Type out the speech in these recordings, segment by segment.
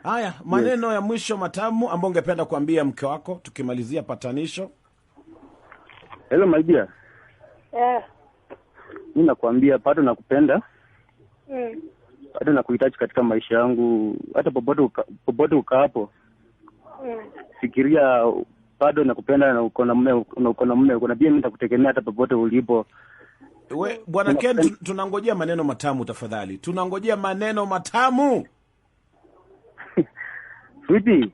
Haya, maneno ya mwisho matamu ambayo ungependa kuambia mke wako tukimalizia patanisho. Hello my dear. Eh. Mimi nakwambia bado nakupenda. Bado nakuhitaji katika maisha yangu, hata popote ukaapo. Fikiria bado nakupenda na uko na mume, na pia mimi nitakutegemea hata popote ulipo. We Bwana Ken, tunangojea maneno matamu tafadhali. Tunangojea maneno matamu. Vipi?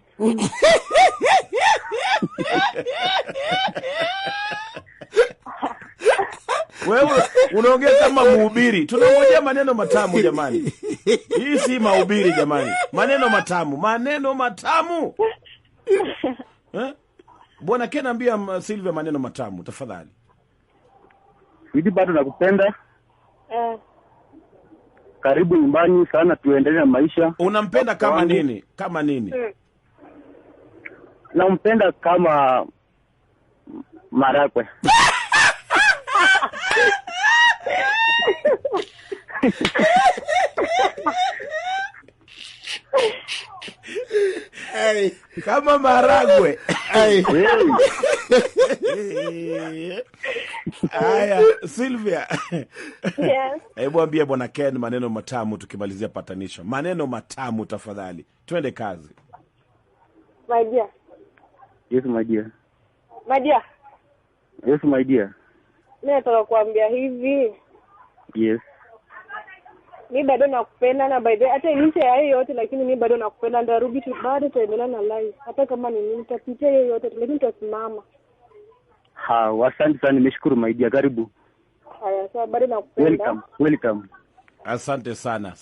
Wewe unaongea kama mhubiri. Tunangojea maneno matamu jamani. Hii si mahubiri jamani. Maneno matamu, maneno matamu. Eh? Bwana Ken, ambia Sylvia maneno matamu tafadhali. Vipi, bado nakupenda. Karibu nyumbani sana, tuendelee na maisha. Unampenda kama nini? Kama nini? Nampenda kama marakwe. Hey, kama maragwe. Hey. Haya, Sylvia. Yes. Hebu ambie Bwana Ken maneno matamu tukimalizia patanisho. Maneno matamu tafadhali. Twende kazi. My dear. Yes my dear. My dear. Yes my dear. Mimi nataka kuambia hivi. Yes. Mimi bado nakupenda na by the way hata licha ya hiyo yote lakini mimi bado nakupenda, ndarudi tu bado tutaendelea na life. Hata kama ni nini nitapitia hiyo yote lakini tutasimama. Ha, asante sana, nimeshukuru my dear, karibu. Haya, sawa, bado nakupenda. Welcome, welcome. Asante sana.